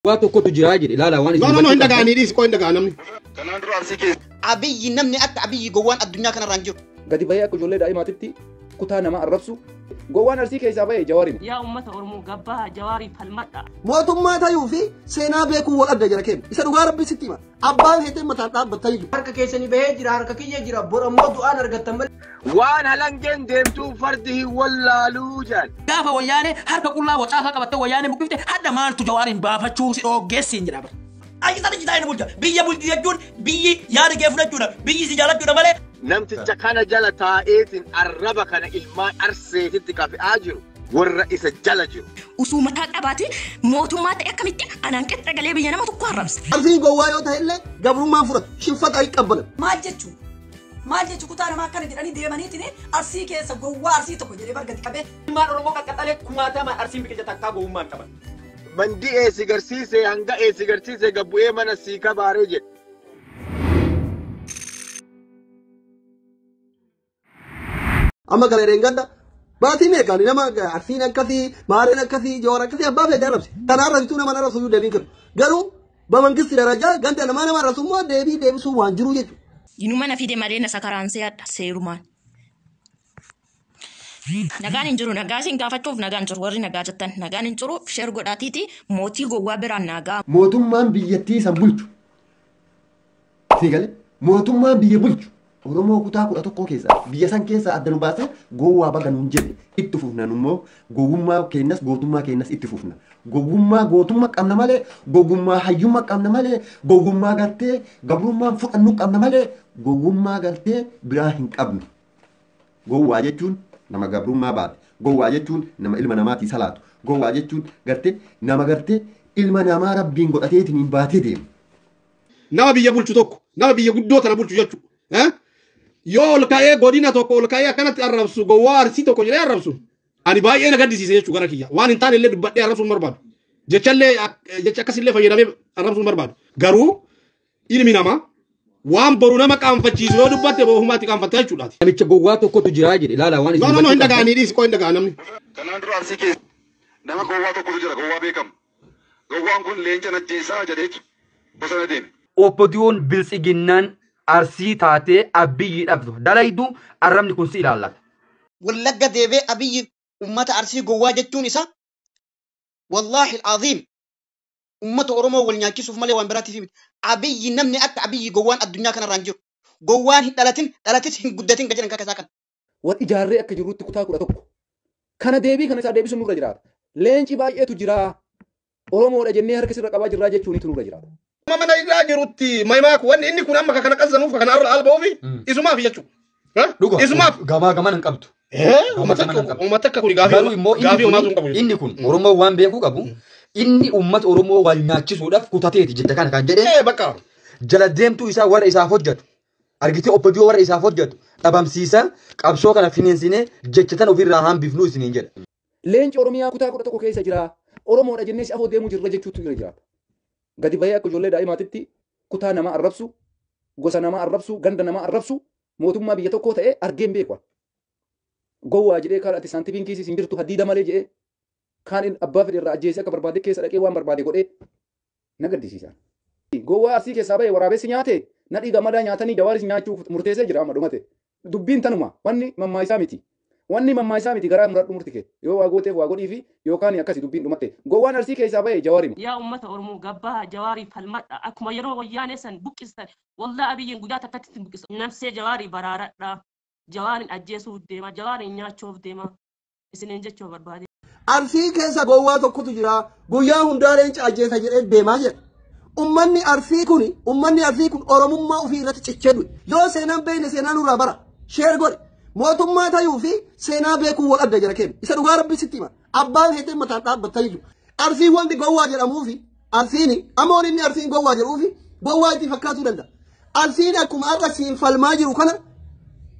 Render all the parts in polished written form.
Waa tokkotu jira jedhe ilaala waan No, no, no, hin dhaga'anii dhiisi qoo hin dhaga'a namni. Kanaan dura Arsii keessa. Abiyyi namni akka Abiyyi gowwaan addunyaa kanarra hin jiru. Gadi bahee akka ijoollee daa'imaatitti kutaa nama arrabsu. Gowwaan Arsii keessaa bahee Jawaariin. Yaa uummata Oromoo gabbaa Jawaarii falmadha. Mootummaa tayuu fi seenaa beekuu wal adda jira keenya. Isa dhugaa rabbi sitti hima. Abbaan heetee mataan dhaabbataa jiru. Harka keessanii bahee jira, harka kiyya jira, bor ammoo du'aan argattan malee. Waan halangeen deemtuu fardi hin wallaaluu jedhan. Gaafa wayyaanee harka qullaa wacaasaa qabattee wayyaanee buqqifte hadda maaltu Jawaariin baafachuu si dhooggeessiin jedha bara. Ayyisa dijitaayina bulcha. Biyya bulchu jechuun biyyi yaada kee fudhachuudha. Biyyi si jaalachuudha malee. Namticha kana jala taa'eetiin arraba kana ilmaan arseetitti kafe'aa jiru warra isa jala jiru. Usuu mataa qabaate mootummaa ta'e akkamitti anaan qixxa galee biyya nama tokko haramsa. Arsiin gowwaa yoo ta'e illee gabrummaan fudhatu. Shinfata hin qabbalan. Maal jechuun? Maal jechuun kutaa namaa akkana jedhanii deemaniitiin Arsii keessa gowwaa Arsii tokko jedhee bargatti qabee. Ilmaan Oromoo qaqqaxalee kumaatamaan Arsiin biqilcha takkaa gowwummaan qaban. Mandi eessi garsiisee hanga eessi garsiisee gabbu'ee mana sii kabaaree jedhe. Amma kana jedheen gadda baatii meeqaan nama Arsiin akkasii maareen akkasii Jawaar akkasii abbaa fedhe arrabse. Kana arrabsituu nama arrabsu iyyuu deebiin kennu. Garuu bamangisti darajaa ganda namaa nama arrabsu immoo deebii deebisuu waan jiru jechuudha. Inuma na fide malee na sakaraansee hadha seerumaan. Nagaan hin jiru nagaa isin gaafachuuf nagaan jiru warri nagaa jettan nagaan hin jiru sheer godhaatiiti mootii gowwaa biraan nagaa. Mootummaan biyyattii san bulchu. Sii galee mootummaan biyya bulchu Oromoo kutaa 11 keessa biyya san keessa adda nu baasee gowwaa baga nuun jedhe itti fufnan immoo gowwummaa keenyas gootummaa keenyas itti fufna. Gowwummaa gootummaa qabna malee gowwummaa hayyummaa qabna malee gowwummaa gartee gabrummaan fudhannu qabna malee gowwummaa gartee biraa hin qabnu. Gowwaa jechuun nama gabrummaa baate. Gowwaa jechuun nama ilma namaatii salaatu. Gowwaa jechuun gartee nama gartee ilma namaa rabbiin godhateetiin hin baatee deemu. Nama biyya bulchu tokko, nama biyya guddoo tana bulchu jechuudha. Yoo ol ka'ee godina tokko ol ka'ee akkanatti arrabsu gowwaa Arsii tokko jedhee arrabsu. Ani baay'ee na gaddisiise jechuudha gara kiyya. Waan hin taane illee dubbadhee arrabsuu hin barbaadu. Jechallee jecha akkasillee fayyadamee arrabsuu hin barbaadu. Garuu ilmi namaa waan boru nama qaanfachiisu yoo dubbatte bohumaatti qaanfatta jechuudhaati. Namicha gowwaa tokkotu jira jedhe ilaala waan No, no, no, hin dhaga'anii dhiisi qoo hin dhaga'a namni. Kanaan dura Arsii keessa nama gowwaa tokkotu jira gowwaa beekamu. Gowwaan kun leenca najjeessaa jedheetu bosona deeme. Obbodiyoon biltsiginnaan Arsii taatee Abiyyi dhabdu dalaydu arrabni kun si ilaallata. Wallagga deebee Abiyyi uummata Arsii gowwaa jechuun isaa wallaahi al-aziim uummata Oromoo wal nyaachisuuf malee waan biraatiif miti. Abiyyi namni akka Abiyyi gowwaan addunyaa kanarra hin jiru. Gowwaan hin dhalatin dhalatis hin guddatin gajiran kakka isaa kana. Wal ijaarree akka jirrutti kutaa 11. Kana deebii kana isaa deebisuun nurra jiraata. Leenci baay'eetu jira. Oromoodha jennee harka sirra qabaa jirraa jechuunitu nurra jiraata. Amma mana irraa jirutti maimaak wanni inni kun amma kana qazzanuuf kana arra alba'uufi isumaaf jechuudha. Dhuga. Isumaaf. Gamaa gaman hin qabdu. Uummata akka kuni Garuu immoo gaafii homaatu hin qabu. inni kun Oromoo waan beekuu qabu inni uummata Oromoo wal nyaachisuudhaaf kutateeti jecha kana kan jedhee. Bakka. Jala deemtuu isaa warra isaaf hojjetu. Argitee obbodiyoo warra isaaf hojjetu dhabamsiisa qabsoo kana fineensinee jecha tan ofirraa hambifnuu isiniin jedha. Leenci Oromiyaa kutaa 11 keessa jira. Oromoodha jennee si afoo deemuu jirra jechuutu jira jiraata. Gadi bahee akka ijoollee daa'imaatitti kutaa nama arrabsu, gosa nama arrabsu, ganda nama arrabsu, mootummaa biyya tokkoo ta'ee argeen beeku. Gowwaa jedhee kaan ati saantifiin kiisii hin jirtu hadiida malee jedhee kaan abbaa fedhe irraa ajjeesee akka barbaade keessa dhaqee waan barbaade godhee na gaddisiisa. Gowwaa Arsii keessaa bahee waraabessi nyaate nadhii gammadaa nyaatanii Jawaaris nyaachuuf murteessee jira amma dhumate. Dubbiin tanuma wanni mammaayisaa miti. Wanni mammaayisaa miti garaa muradhu murti kee yoo waa gooteef waa godhii fi yookaan akkasi dubbiin dhumatte. Gowwaan Arsii keessaa bahee Jawaarima. Yaa uummata Oromoo gabbaa Jawaarii falmadha. Akkuma yeroo wayyaanee san buqqistan wallaa Abiyyiin guyyaa takkatti itti buqqisa. Nafsee Jawaarii baraaradha. Jawaariin ajjeesuuf deema. Jawaariin nyaachuuf deema. Isiniin jechuu barbaade. Arsii keessa gowwaa tokkotu jira. Guyyaa hundaa leenca ajjeesa jedhee deemaa jira. Uummanni Arsii kun uummanni Arsii kun Oromummaa ofii irratti cichee du'e. Yoo seenaan beekne seenaa nurraa bara. Sheer godhe. Mootummaa tayuu fi seenaa beekuu wal adda jira keenya. Isa dhugaa rabbi sitti hima. Abbaan heetee mataan dhaabbataa jiru. Arsiin wanti gowwaa jedhamuufi Arsiin amma inni Arsiin gowwaa jedhuufi gowwaa itti fakkaatuu danda'a. Arsiin akkuma har'a siin falmaa jiru kana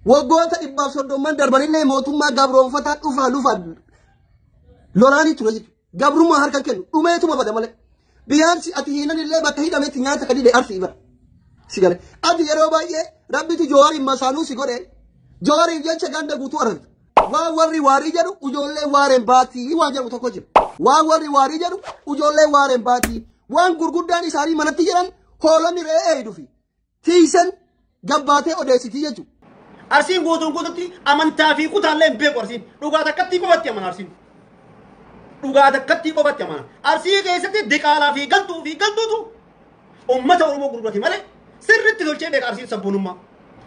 waggoota 130 darbanillee mootummaa gabroonfataa dhufaa lufaa lolaanii ture jechuudha. Gabrummaa harka kennu dhumeetuma bada malee. Biyyaansi ati hiinanillee bakka hidhametti nyaata kan dide Arsii bara. Si galee. Ati yeroo baay'ee rabbitu Jawaariin masaanuu si godhee Jawaariin jecha ganda guutuu argata. Waan warri waarii jedhu ijoollee waareen baatii waan jedhu tokko jira. Waan warri waarii jedhu ijoollee waareen baatii. Waan gurguddaan isaanii manatti jedhan hoolonni re'ee eeydufi. Tiisan gabbaatee odeessitii jechuudha. Arsiin guutuun guututti amantaa fi kutaallee hin beeku arsiin. Dhugaa takkatti qofatti amana arsiin. Dhugaa takkatti qofatti amana. Arsii keessatti diqaalaa fi galtuu fi galtuutu uummata Oromoo gurgurate malee sirriitti tolchee beeka arsiin sabboonummaa.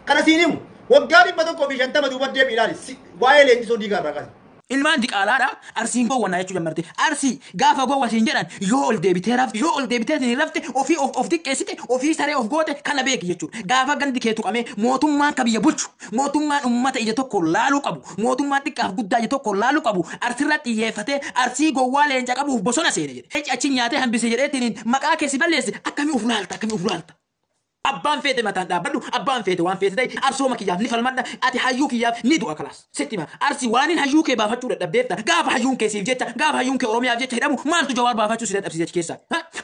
Kana siin himu waggaa 150 duuba deebi ilaali waa'ee leenjisoo diigaa irraa kaase. Ilmaan diqaalaadha. Arsiin gowwannaa jechuu jammarte. Arsii gaafa gowwa siin jedhan yoo ol deebitee rafte yoo ol deebitee siin rafte ofii of xiqqeessite ofii saree of goote kana beeki jechuudha. Gaafa gandi kee tuqamee mootummaan ka biyya bulchu mootummaan uummata ija tokko laaluu qabu mootummaan xiqqaaf guddaa ija tokko laaluu qabu arsirra xiyyeeffatee arsii gowwaa leenca qabuuf bosona seene jedhe. Leenci achi nyaatee hambise jedheetiin maqaa keessi balleesse akkamii of laalta akkamii of laalta. Abbaan feete mataan dhaabbadhu abbaan feete waan feete ta'e arsooma kiyyaaf ni falmadha ati hayyuu kiyyaaf ni du'a kalaas sitti hima arsi waan hin hayyuu kee baafachuu dadhabdeefta gaafa hayyuun kee siif jecha gaafa hayyuun kee oromiyaaf jecha hidhamu maaltu jawaar baafachuu si dadhabsiise achi keessaa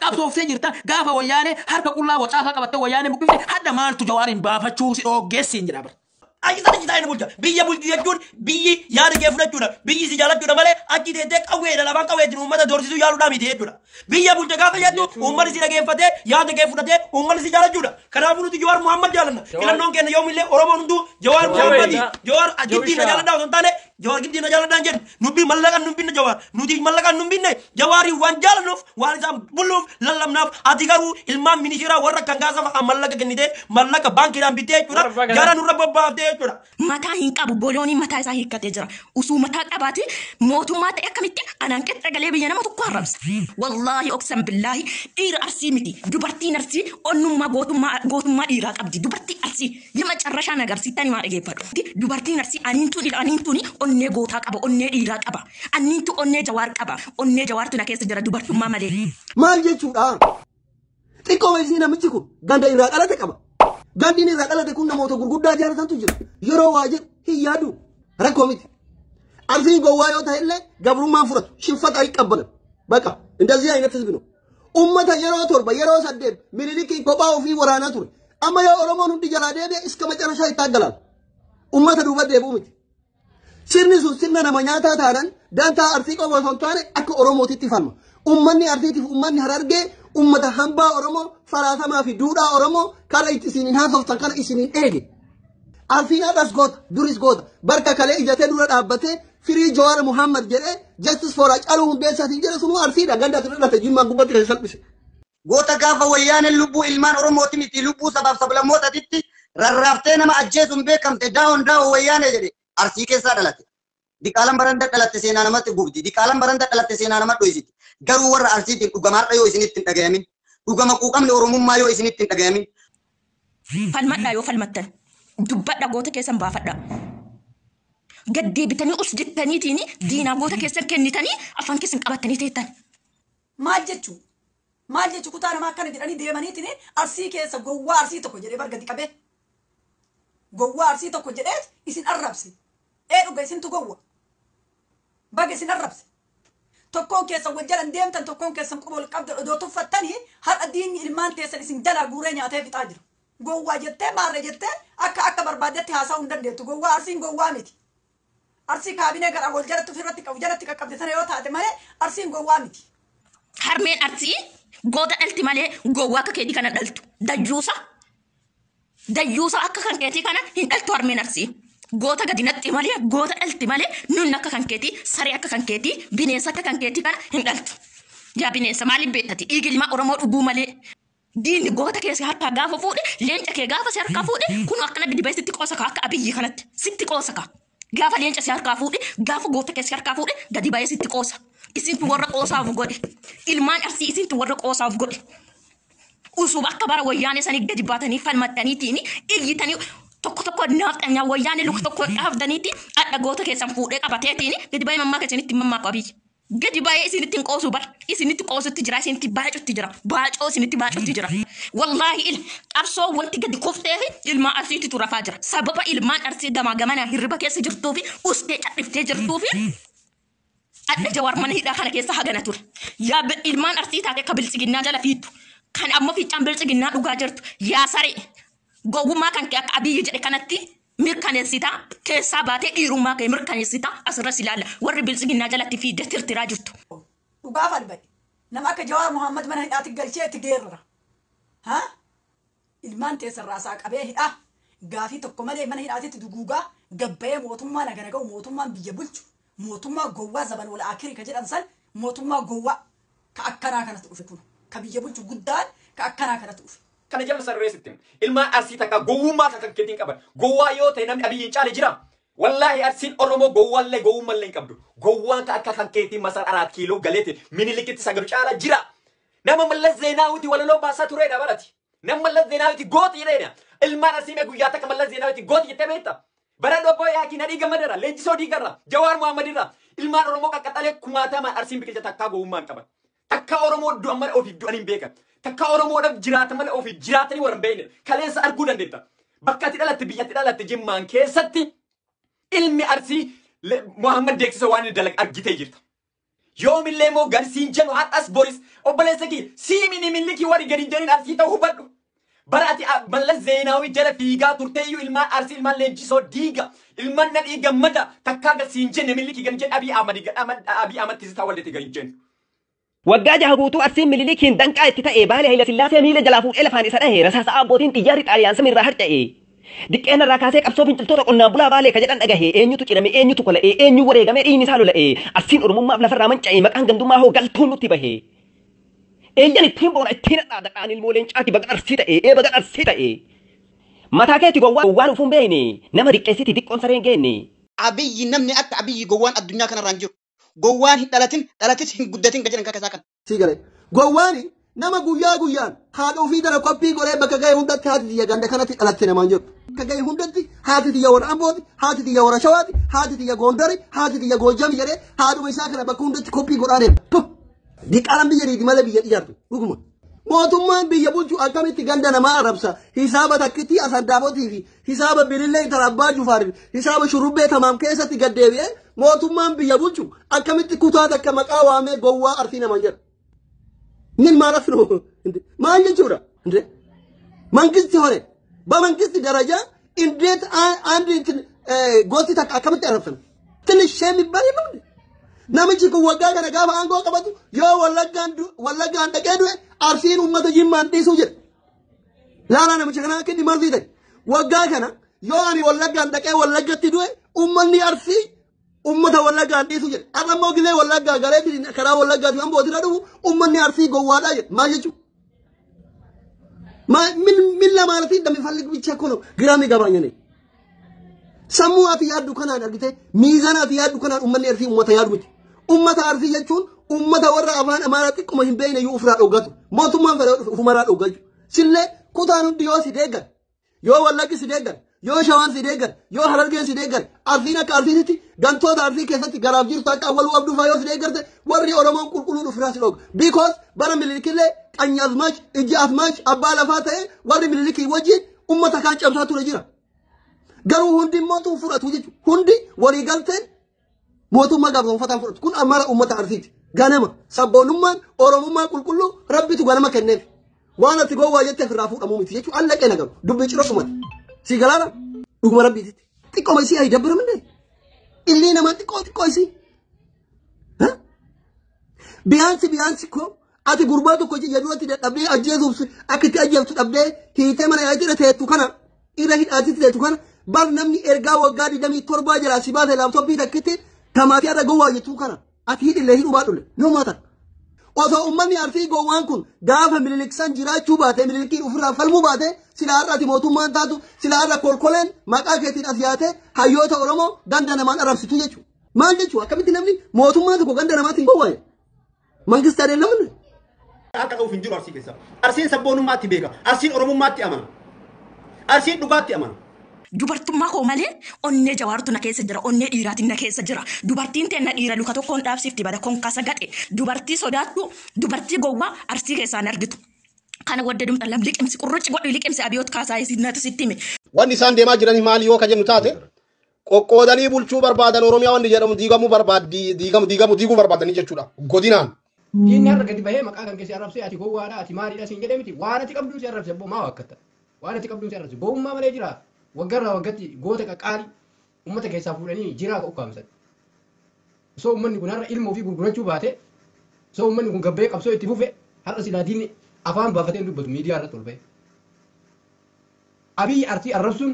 qabsooftee jirta gaafa wayyaanee harka qullaa wacaasaa qabattee wayyaanee buqqifte hadda maaltu jawaariin baafachuu si dhooggeessiin jedha bara. Achi sana jitaa bulcha. Biyya bulchu jechuun biyyi yaada kee fudhachuudha. Biyyi si jaalachuudha malee achi teessee qawweedha lafaan qawweetiin uummata doorsisuu yaaluudhaa miti jechuudha. Biyya bulcha gaafa jettu uummanni si dhageeffatee yaada kee fudhatee uummanni si jaalachuudha. Kanaafuu nuti Jawaar Muhammad jaalanna. Filannoon keenya yoomillee Oromoon hunduu Jawaar Muhammadi. Jawaar giddiin na jaaladhaa osoo hin taane Jawaar giddiin na jaaladhaa hin jennu. Nubbi mallaqaan nu binne Jawaar. Nuti mallaqaan nu binne Jawaarii waan jaalannuuf waan isaan bulluuf lallabnaaf ati garuu ilmaan minishiraa warra kan gaasa fa'aa mallaqa kennitee mallaqa baankiidhaan bittee jechuudha. Gara nurra bobbaaftee jechuudha. Mataa hin qabu boloonii mataa isaa hiikkatee jira. Usuu mataa qabaate mootummaa ta'e akkamitti anaan qixxa galee biyya nama tokko haramsa. Wallaahi oksan billaahi dhiira arsii miti dubartiin arsii onnummaa gootummaa dhiiraa qabdi dubartii arsii yema carrashaa nagarsiittani maa dhageeffadhu. Dubartiin arsii aniintuun onnee gootaa qaba onnee dhiiraa qaba aniintu onnee jawaar qaba onnee jawaartu na keessa jira dubartummaa malee. Maal jechuudha? Xiqqoo isii namichi kun ganda irraa dhalate qaba. Gandi inni irraa dhalate kun namoota gurguddaa jaalatantu jira. Yeroo waa jedhu hin yaadu. Rakkoo miti. Arsiin gowwaa yoo ta'e illee gabrummaan fudhatu. Shinfata hin qabbalan. Baqa እንደዚህ አይነት ህዝብ ነው። Uummata yeroo 7 yeroo 8 Minilikiin kophaa ofii waraanaa ture. Amma yoo Oromoon hundi jalaa deebi'e iska macarashaa ittaaggalaan. Uummata duuba deebi'u miti. Sirni sun sirna nama nyaataa taanaan dantaa arsii qofa osoo hin taane akka Oromootitti falma. Uummanni arsiitiif uummanni harargee uummata hambaa Oromoo faraasamaa fi duudhaa Oromoo kana itti isiniin haasoftan kana isiniin eege. Arsiin har'as goota duris goota barka kalee ijatee dura dhaabbatee firii Jawaar Muhammad jedhee justice for Hacaaluu Hundeessaatiin jedhe sunuu arsiidha ganda ture dhalate jimmaan gubbatti kan salphise. Goota gaafa wayyaaneen lubbuu ilmaan Oromooti miti lubbuu sabaaf sablammootaatitti rarraaftee nama ajjeesuun beekamte daawon daawon wayyaanee jedhe arsii keessaa dhalate. Diqaalaan baranda dhalatte seenaa namatti gubdi. Diqaalaan baranda dhalatte seenaa namatti dhoysiti. Garuu warra arsiitiin dhugamaadha yoo isinitti hin dhagayamin. Dhugama quuqamni Oromummaa yoo isinitti hin dhagayamin. Falmadhaa yoo falmattan dubbadha goota keessan baafadha. Gad deebitanii us jettaniitiin diinaa goota keessan kennitanii afaan keessan qabatanii teettan. Maal jechuu? Maal jechuu kutaa namaa akkana jedhanii deemaniitiin arsii keessa gowwaa arsii tokko jedhee bargadi qabee. Gowwaa arsii tokko jedhee isin arrabse. Ee dhuga isintu gowwa. Baga isin arrabse. Tokkoon keessan wal jalan deemtan tokkoon keessan quba wal qabdan odoo tuffattanii har'a diinni ilmaan teessan isin jalaa guuree nyaatee fixaa jira. Gowwaa jettee maarree jettee akka akka barbaadetti haasa'uu hin dandeettu. Gowwaa arsiin gowwaa miti. Arsii kaabinee gara wal jalatti ofirratti qabu jalatti qaqqabde sana yoo taate malee arsiin gowwaa miti. Harmeen arsii goota dhalti malee gowwaa akka keetii kana dhaltu. Dayyuusa. Dayyuusa akka kan keetii kana hin dhaltu harmeen arsii. Goota gadi natti malee goota dhalti malee nun akka kan keetii saree akka kan keetii bineensa akka kan keetii kana hin dhaltu. Yaa bineensa maaliif beektati? Dhiigi ilmaa Oromoo dhuguu malee. Diinni goota kee si harkaa gaafa fuudhe leenca kee gaafa si harkaa fuudhe kun akkana gadi bahee sitti qoosa kaa akka abiyyi kanatti sitti qoosa kaa. Gaafa leenca si harkaa fuudhe gaafa goota kee si harkaa fuudhe gadi bahee sitti qoosa. Isintu warra qoosaaf godhe. Ilmaan arsii isintu warra qoosaaf godhe. Usuu akka bara wayyaanee sanii gadi baatanii falmattaniitiin iyyitanii tokko tokko naafxanyaa wayyaanee luka tokko dhaabdaniiti adda goota keessan fuudhee qabateetiin gadi bahee mammaaka isinitti mammaaqu abiyyi. Gadi baay'ee isinitti hin qoosu bar isinitti qoosutti jira isinitti baacutti jira baacoo isinitti baacutti jira. Wallaahi il qabsoo wanti gadi kufteef ilmaan arsiitu rafaa jira. Sababa ilmaan arsii gamaa gamanaa hirriba keessa jirtuu fi ustee cadhiftee jirtuu fi adda jawaar mana hidhaa kana keessa hagana ture. Yaa ilmaan arsii taate akka biltsiginnaa jala fiittu kan ammoo fiicaan biltsiginnaa dhugaa jirtu yaa saree gowwummaa kan kee akka abiyyi jedhe kanatti mirkaneessitaa keessaa baatee dhiirummaa kee mirkaneessitaa asirras ilaalla warri biltsiginnaa jalatti fiidde tirtiraa jirtu. Dhugaa falmate. Nama akka Jawaar Muhammad mana hidhaatti galchee itti geerrara. Ha? Ilmaan teessan raasaa qabee hidhaa. Gaafii tokko malee mana hidhaatitti duguugaa gabbayee mootummaa nagana ga'u, mootummaan biyya bulchu, mootummaa gowwaa zaban wal akirii ka jedhan san, mootummaa gowwaa ka akkanaa kanatti dhufe, kun ka biyya bulchu guddaan ka akkanaa kanatti dhufe. Kana jala sarreessitti. Ilmaan Arsii takka gowwummaa takka keetiin qaban. Gowwaa yoo ta'e namni Abiyyiin caale jira. Wallaahi Arsiin Oromoo gowwaallee gowwummallee hin qabdu. Gowwaan ka akka kan keetiin Masar 4 Kiiloo galeeti Minilikitti sagalu caala jira. Nama Mallas Zeenaawiti walaloo baasaa tureedha barati. Nama Mallas Zeenaawiti gooti jedheedha. Ilmaan Arsii mee guyyaa takka Mallas Zeenaawiti gooti jettee beekta? Bara dhobboo yaakii Nadhii Gammadarra, Leenjisoo Diigarra, Jawaar Muhammadirra, ilmaan Oromoo qaqqaxalee kumaatamaan Arsiin biqilcha takkaa gowwummaa hin qaban. Takka Oromoo du'an malee ofiif du'an hin beekan. Takka Oromoodhaaf jiraatan malee ofiif jiraatanii warra hin beekne. Kaleessa arguu dandeetta. Bakka ati dhalatte, biyya ati dhalatte Jimmaan keessatti ilmi Arsii Muhammad Deeksisa waan inni dalaga argitee jirta. Yoomillee immoo garsiin jennu har'as boris obboleessa kiyya siimini millikii warri gadi hin jedhin Arsii ta'uu hubadhu. Bara ati Mallas Zeenaawii jala fiigaa turteeyyuu ilmaan Arsii, ilmaan Leenjisoo Diiga, ilmaan Nadhii Gammada takkaa garsiin jenne millikii gadi hin jenne, Abiy Ahmad Abiy Ahmad Tizitaa Waldeetii gadi hin jenne. Waggaa 6 guutuu Arsiin Mililikiin danqaa itti ta'e, Baale Hayilasillaasee miila jalaa fuudhee lafaan isa dhahe, rasaasa abbootiin xiyyaarri Xaaliyaan samiirraa harca'e. Diqqeenna irraa kaasee qabsoo finciltoota qonnaan bulaa Baalee ka jedhan dhagahe, eenyutu cirame, eenyutu kola'e, eenyu wareegamee dhiigni isaa lola'e, Arsiin Oromummaaf lafarraa manca'e, maqaan gandummaa hoo galtuun nutti bahe. Eeyyan ittiin boona ittiin hadhaadha, ani ilmoo leencaati, baga Arsii ta'e, ee baga Arsii ta'e. Mataa keeti gowwaa gowwaan ufuun beekne, nama diqqeessiti diqqoon sareen geenne. Abiyyi, namni akka Abiyyi gowwaan addunyaa kanarraa hin jiru. Gowwaan hin dhalatin, dhalatis hin guddatin ka jedhan akka isaa kana. Sii galee. Gowwaani nama guyyaa guyyaan haadha ofii tana koppii godhee bakka ga'e hundatti haati tiyya ganda kanatti dhalatte namaan jedhu. Bakka ga'e hundatti haati tiyya warra Ambooti, haati tiyya warra Shawaati, haati tiyya Gondari, haati tiyya Goojjami jedhee haadhuma isaa kana bakka hundatti koppii godhaa deema. Puh! Diqaalaan biyya diidi malee biyya ijaartu dhuguma. Mootummaan biyya bulchu akkamitti ganda namaa arrabsa? Hisaaba takkittii asandaabotii fi hisaaba bilillee intala abbaa Jufaar fi hisaaba shurrubbee tamaam keessatti gad deebi'ee mootummaan biyya bulchu akkamitti kutaa takka maqaa waamee gowwaa Arsii namaan jedha? ምን ማለት ነው እንዴ? ማን jechuudha እንዴ? መንግስት ሆነ በመንግስት ደረጃ እንዴት አንድ እንትን gosti takka akkamitti arrabsan? ትንሽ shame የሚባል የለም እንዴ? Namichi kun waggaa kana gaafa aangoo qabatu yoo Wallaggaan dhaqee du'e Arsiin uummata Jimmaan dhiisuu jedhe. Laalaa namicha kanaa akka inni marzii ta'e. Waggaa kana yoo ani Wallaggaan dhaqee Wallaggatti du'e uummanni Arsii uummata Wallaggaan dhiisuu jedhe. Har'a immoo gilee Wallaggaa galee karaa Wallaggaatii Ambootirra dhufu uummanni Arsii gowwaadhaa jedhe. Maal jechuudha? ምን ለማለት እንደሚፈልግ ብቻ እኮ ነው ግራ የሚገባኝ እኔ። Sammuu ati yaaddu kanaan argite, miizana ati yaaddu kanaan uummanni Arsii uummata yaadu miti. Uummata Arsii jechuun uummata warra afaan Amaaraa xiqquma hin beekne iyyuu ofirraa dhoggatu. Mootummaan fedha ofumarraa dhoggatu. Sillee kutaan hundi yoo si deeggan, yoo Wallaggi si deeggan, yoo Shawaan si deeggan, yoo Harargeen si deeggan, Arsiin akka Arsiititti gantoota Arsii keessatti garaaf jirtu akka Awwaluu Abduu fa'aa yoo si deeggarte warri Oromoon qulqulluun ofirraa si dhogga. Because bara Minilikillee Qanyaazmaach Ijji Azmaach abbaa lafaa ta'e warri Minilikii wajjin uummata kaan cabsaa ture jira. Garuu hundi immoo tun fudhatu jechuudha. Hundi walii galteen mootummaa gabroonfataan fudhatu. Kun amara uummata Arsiiti. Ganama sabboonummaan Oromummaa qulqulluu Rabbitu ganama kenneef. Waan ati gowwaa jettee ofirraa fuudhamuu miti jechuudha. Allaqee nagaru. Dubbii ciroo dhumate. Si galaana dhuguma Rabbiititti. Xiqqooma isii ayi dabbara mindee. Illee namaa xiqqoo xiqqoo isii. Biyaansi biyaansi koo ati gurbaa tokko jiyya duratti dadhabdee ajjeesuuf akka itti ajjeeftu dhabdee hiitee mana yaa'ii irra teettu kana irra hidhaatitti teettu kana bar namni ergaa waggaa 27 jalaa si baase laaptooppii takkitti tamaatii irra gowwaa jettuu kana ati hidhillee hidhuu baadhulle no matter. Osoo uummanni Arsii gowwaan kun gaafa Miniliksan jiraachuu baate, Minilikiin ofirraa falmuu baate, silaa har'a ati mootummaan taatu, silaa har'a kolkoleen maqaa keetiin as yaatee hayyoota Oromoo ganda namaan arrabsitu jechuudha. Maal jechuudha? Akkamitti namni mootummaan tokko ganda namaatiin gowwaaye? Mangisti adeemna? Harka dha'uuf hin jiru Arsii keessa. Arsiin sabboonummaatti beeka. Arsiin Oromummaatti amana. Arsiin dhugaatti amana. Dubartummaa koo malee onnee Jawaartu na keessa jira, onnee dhiiraatiin na keessa jira. Dubartiin teenna dhiira luka tokkoon dhaabsifti bada konkaasa gaxe. Dubartii sodaattu, dubartii gowwaa Arsii keessaa hin argitu. Kana wadda dumta lam liqimsi qurrucci godhu liqimsi Abiyoot kaasaa natu sitti hime. Wanni isaan deemaa jiranii maali yoo ka jennu taate, qoqqoodanii bulchuu barbaadan. Oromiyaa wanni jedhamu diigamuu barbaaddi, diigamu diigamu diiguu barbaadanii jechuudha godinaan. Diinni har'a gadi bahee maqaa kan keessi arrabsee ati gowwaadha, ati maaliidha siin jedhee miti, waan ati qabduun si arrabse. Abboo maa wakkatta? Waan ati qabduun si arrabse. Gowwummaa malee jira. Waggarraa waggatti goota qaqqaalii uummata keessaa fuudhanii jiraa ka ukkaamsan. Osoo uummanni kun har'a ilma ofii gurgurachuu baate, Osoo uummanni kun gabbee qabsoo itti fufe har'a silaa diinni afaan baafatee hin dubbatu miidiyaa irratti ol ba'e. Abiyyi Arsii arrabsuun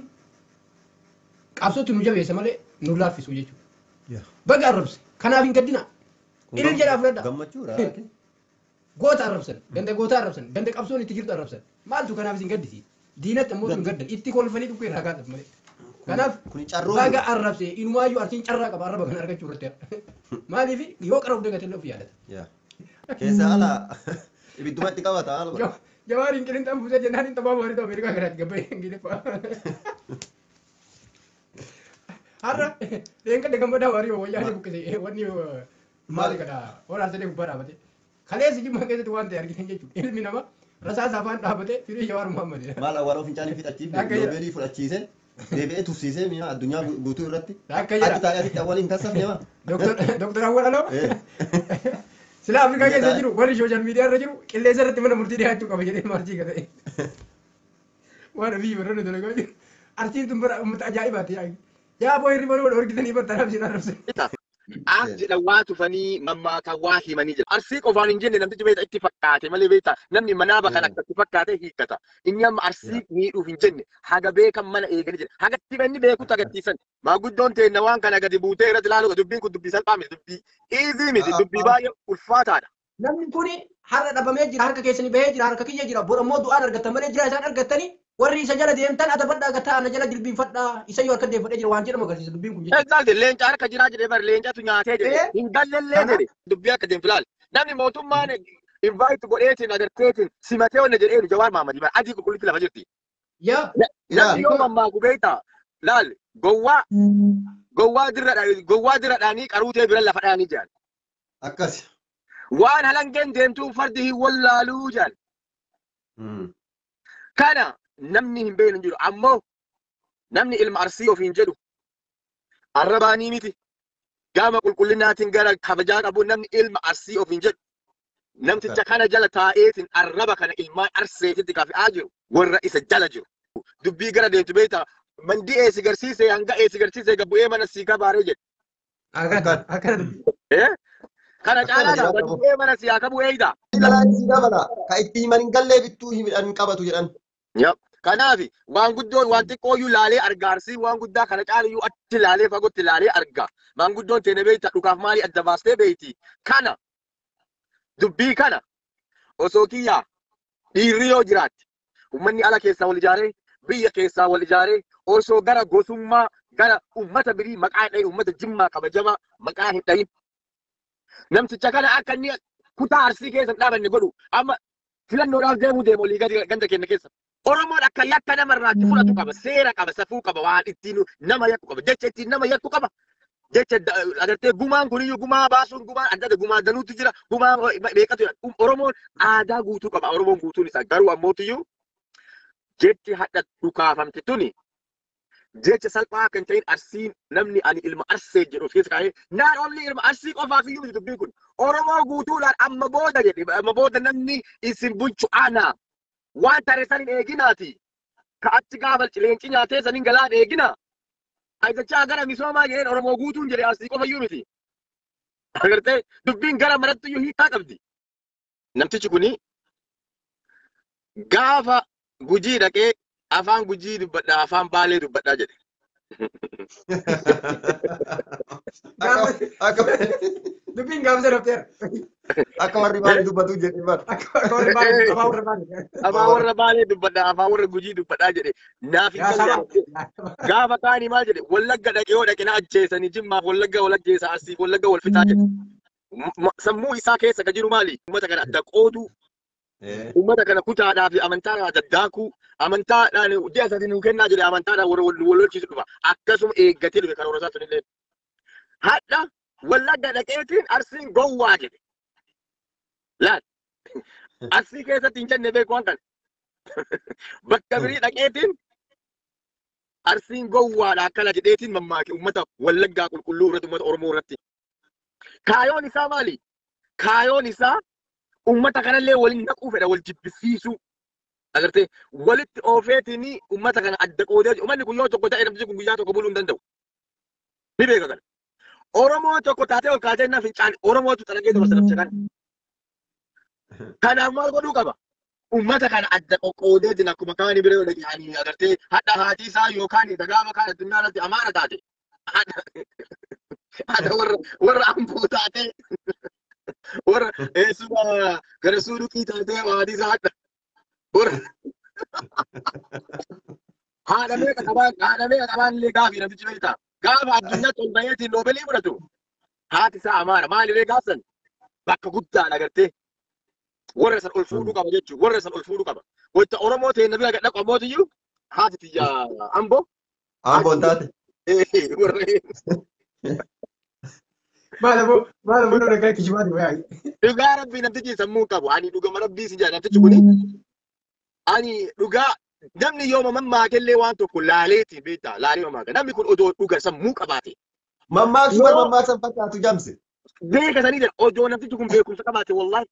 qabsootti nu jabeessa malee nu laaffisu jechuudha. Baga arrabse kanaaf hin gaddina. Ilil jedhaa fudhadhaa. Gammachuudha. Goota arrabsan, ganda goota arrabsan, ganda qabsoon itti jirtu arrabsan. Maaltu kanaaf isin gaddisiisa? Diinatti ammoo sun gaddan itti kolfanii dhukkee irraa kaatan malee. Kanaaf baga arrabse inumaayyuu Arsiin carraa qaba arraba kana argachuu irratti. Maaliif yoo qara of dagate illee of yaadata. Keessa ala ibiddumatti qabata ala. Jawaariin qilinxaan buusee jennaan hin taphaa marii Ameerikaa kanaatti gabbee Ingiliffaa. Har'a leenqadde gammadaa warii wayyaa buqqise wanni maali kana horaa sadee gubbaa dhaabate. Kaleessi Jimmaa keessatti waan ta'e argitan jechuudha. Ilmi namaa rasaasa afaan dhaabate firii Jawaar Muhammad. Maal awwaaloo fincaanii fixachiif noobeelii fudhachiise deebi'ee tursiisee mi'a addunyaa guutuu irratti. Akka jedha. Achi taa'ee asitti awwaaliin kassafne maa. Doktor Awwal Aloo. Sila Afrikaa keessa jiru warri sooshaal miidiyaa irra jiru qilleensa irratti mana murtii dhiyaachuu qaba jedhee maarjii gata. Waan biyyi barroonni dalagaa jiru. Arsiin tun bara uummata ajaa'ibaati yaa. Yaa boo hirriba nama dhorkitanii bartanaaf isin arrabsan. As jedha waa tufanii mammaaka waa himanii jira. Arsii qofaan hin jenne namtichi beektaa itti fakkaate malee beektaa namni manaaba kan akkatti fakkaate hiikkata. Inni amma Arsii miidhuuf hin jenne haga beekan mana eeganii jira. Haga itti inni beekutti agarsiisan. Maanguddoon teenna waan kana gadi buutee irratti ilaalu dubbiin kun dubbii salphaa miti dubbii easy miti dubbii baay'ee ulfaataadha. Namni kuni har'a dhabamee jira harka keessanii bahee jira harka kiyya jira bor ammoo du'aan argattan malee jira isaan argattanii warri isa jala deemtan adabadhaa gataa ana jala jilbiinfadhaa isa yoo harka deeffadhee jira waan jedhamu agarsiisa dubbiin kun jechuudha. Exactly leenca harka jiraa jedhee bari leencatu nyaatee jedhe hin gallellee jedhe dubbii akka deemtu laal. Namni mootummaan invite godheetiin agarteetiin simatee wanna jedhee Jawaar Mahammad bara adii qulqullitti lafa jirti. Yaa. Namni yoo mammaaku beektaa laal gowwaa gowwaa dirra gowwaa dirra dhaanii qaruutee bira lafa dhaanii jedhan. Akkas. Waan halangeen deemtuun fardi hin wallaaluu jedhan. Kana namni hin beeknu hin jiru ammoo namni ilma Arsii ofiin jedhu arrabaanii miti gama qulqullinaatiin gara kabajaa qabu namni ilma Arsii ofiin jedhu namticha kana jala taa'eetiin arraba kana ilmaan Arseetitti kafi'aa jiru warra isa jala jiru dubbii gara deemtu beektaa mandii eessi garsiisee hanga eessi garsiisee gabbu'ee mana sii kabaaree jedhe. Kana caalaa gabbu'ee mana sii haa kabu eeyda. Ilalaan sii dabala ka itti himan hin gallee bittuu hin qabatu jedhan. Kanaaf waan guddoon waan xiqqooyyuu laalee arga Arsii waan guddaa kana caalayyuu achi laalee fagootti laalee arga. Maanguddoon teene beekta dhugaaf maalii adda baastee beekti. Kana dubbii kana osoo kiyyaa dhiirri yoo jiraatte uummanni ala keessaa wal ijaaree biyya keessaa wal ijaaree osoo gara gosummaa gara uummata birii maqaa hin dhahin uummata Jimmaa kabajamaa maqaa hin dhahin. Namticha kana akka inni kutaa Arsii keessa hin dhaabanne godhu amma filannoodhaaf deemuu deemu olii gadi ganda keenya keessa. Oromoon akka yakka namarraatti fudhatu qaba, seera qaba, safuu qaba, waan ittiin nama yakku qaba, jecha ittiin nama yakku qaba. Jecha agartee gumaan kuniyyuu gumaa baasuun gumaan adda adda gumaa danuutu jira, gumaa meeqatu jira. Oromoon aadaa guutuu qaba, Oromoon guutuun isaa garuu ammootiyyuu jechi hadha dhukaafamte tuni jecha salphaa kan ta'in Arsiin namni ani ilma Arsee jedhu of keessa kaa'ee naan only ilma Arsii qofaaf iyyuu miti dubbiin kun Oromoo guutuudhaan amma booda jedhe amma booda namni isin bulchu ana waan tare san hin eeginaati ka achi gaafa leenci nyaatee san hin galaan eegina ayidachaa gara misoomaa jedheen Oromoo guutuun jedhe Arsii qofa iyyuu miti agartee dubbiin gara maratti iyyuu hiikaa qabdi. Namtichi kuni gaafa Gujii dhaqee afaan Gujii dubbadhaa afaan Baalee dubbadhaa jedhe. Dubbiin gaafsa dafteera. Akka warri Baalee dubbatu jedhe bara. Akka warri Baalee afaan warra Baalee. Afaan warra Baalee dubbadhaa afaan warra Gujii dubbadhaa jedhe. Naaf hin Yaa galle. saba. Gaafa kaanii maal jedhe Wallagga dhaqee yoo dhaqe na ajjeesanii Jimmaaf Wallagga wal ajjeesa Arsiif Wallagga wal fixaa jedhe. Sammuu isaa keessa ka jiru maali? Uummata kana adda qooduu. Uummata kana kutaadhaa fi amantaadhaan adda daakuu amantaadhaan ji'a sadii nuu kennaa jedhe amantaadhaan warra wal lolchiisu dhufa. Akkasuma eeggatee dhufe karoora isaa sunillee. Hadha Wallagga dhaqeetiin Arsiin gowwaa jedhe. Laal Arsii keessatti hin jenne beeku waan kana. Bakka birii dhaqeetiin Arsiin gowwaadha akkana jedheetiin mammaake uummata Wallaggaa qulqulluu irratti uummata Oromoo irratti. Kaayoon isaa maali? Kaayoon isaa uummata kanallee waliin naquu fedha wal jibbisiisuu. Agartee walitti oofeetiin uummata kana adda qoodee uummanni kun yoo tokko ta'e namtichi kun guyyaa tokko buluu hin danda'u. Ni beeka kana. Oromoo tokko taatee ol kaatee na fincaan Oromootu xalagee dabarsa namicha kana. Kanaaf maal godhuu qaba? Uummata kana adda qoqqoodeetiin akkuma kaani bira yoo dhaqe ani agartee hadha haati isaa yookaan gaafa kaan addunyaa irratti amaara taate. Haadha warra amboo taate warra eessuma gara suuduqii taatee haati isaa hadha. Warra haadha meeqa qabaan illee gaafii namtichi beektaa? Gaafa addunyaatti ol baheetiin noobeelii fudhatu haati isaa amaara maalirree gaafsan bakka guddaan agartee warra san ol fuudhuu qaba jechuudha. Warra san ol fuudhuu qaba. Wanta Oromoo ta'e nabi dhaqu ammootiyyuu haati tiyya amboo. Amboon taate. Warra Maal aboo nama gara kijibaati wayaa. Dhugaa rabbii namtichi sammuu qabu. Ani dhugama rabbii si jedha namtichi kuni. Ani dhugaa namni yoo mammaakellee waan tokko laaleetiin beektaa laalee mammaaka. Namni kun odoo dhuga sammuu qabaate. Mammaaksu bar mammaaksan fakkaatu jamse. Beeka sanii jedha odoo namtichi kun beekumsa qabaate wallaahi.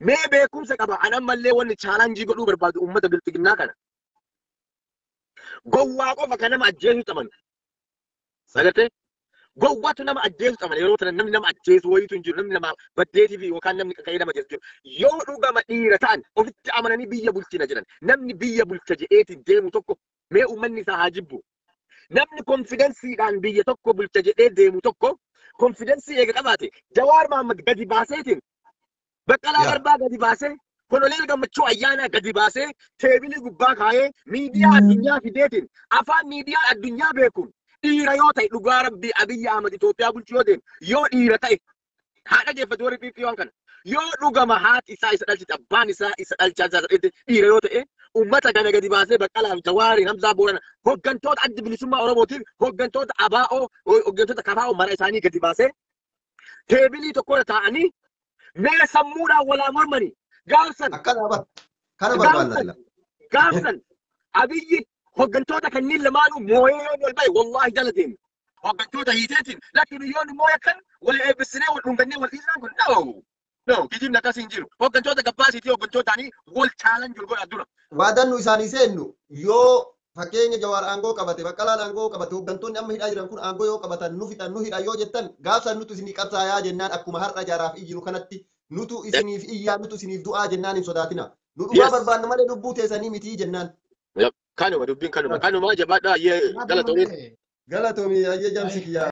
Mee beekumsa qaba an ammallee wanni chaalanjii godhuu barbaadu uummata bilxiginnaa kana. Gowwaa qofa kan nama ajjeesu xamanu. Sagartee? Gowwaatu nama ajjeesu xamana yeroo tana namni nama ajjeesu wayiitu hin jiru namni nama baddeetii fi yookaan namni kaka'ee nama ajjeesu jiru. Yoo dhugama dhiira ta'an ofitti amananii biyya bulchina jedhan namni biyya bulcha jedheetiin deemu tokko mee uummanni isaa haa jibbu. Namni konfidensiidhaan biyya tokko bulcha jedhee deemu tokko konfidensii eega qabaate Jawaar Mahaammad gadi baaseetiin Baqqalaa Garbaa gadi baasee Koloneel Gammachuu Ayyaanaa gadi baasee teebilii gubbaa kaayee miidiyaa addunyaa fideetiin afaan miidiyaa addunyaa beekuun dhiira yoo ta'e dhugaa rabbii Abiyyi Ahmad Itoophiyaa bulchu yoo deemu yoo dhiira ta'e haa dhageeffatu warri PP waan kana yoo dhugama haati isaa isa dhalchite abbaan isaa isa dhalchaa isaa dhalchite dhiira yoo ta'e uummata kana gadi baasee Baqqalaa fi Jawaariin Hamzaa Boorana hooggantoota adda bilisummaa Oromootiif hooggantoota ABO hooggantoota KFO mara isaanii gadi baasee teebilii tokkorra taa'anii mee sammuudhaan walaa mormanii gaafsan Kana barbaanna. Gaafsan Abiyyi hooggantoota kanneen lamaanuu mooyee yoo ol ba'e wallaahi jala deemu. Hooggantoota hiiteetiin lakki biyyoonni mooya kan wal eebbisinee wal dhungannee wal dhiisnaan kun no. No, kijibni akkas hin jiru. Hooggantoota gabbaasiitii hooggantootanii wal chaalanjii godhaa dura. Waadannu isaanii seennu yoo fakkeenya Jawaar aangoo qabate Baqqalaan aangoo qabate hooggantoonni amma hidhaa jiran kun aangoo yoo qabatan nu fixan nu hidha yoo jettan gaafsan nutu isinii qabsaayaa jennaan akkuma har'a jaaraaf iyyinu kanatti nutu isiniif iyyaa nutu isiniif du'aa jennaan hin sodaatina. Nu dhugaa barbaanna malee lubbuu teessanii mitii jennaan. Kanuma dubbiin kanuma kanuma jabaadhaa ayyee galatoomii. Galatoomii ayyee jamsi kiyyaa.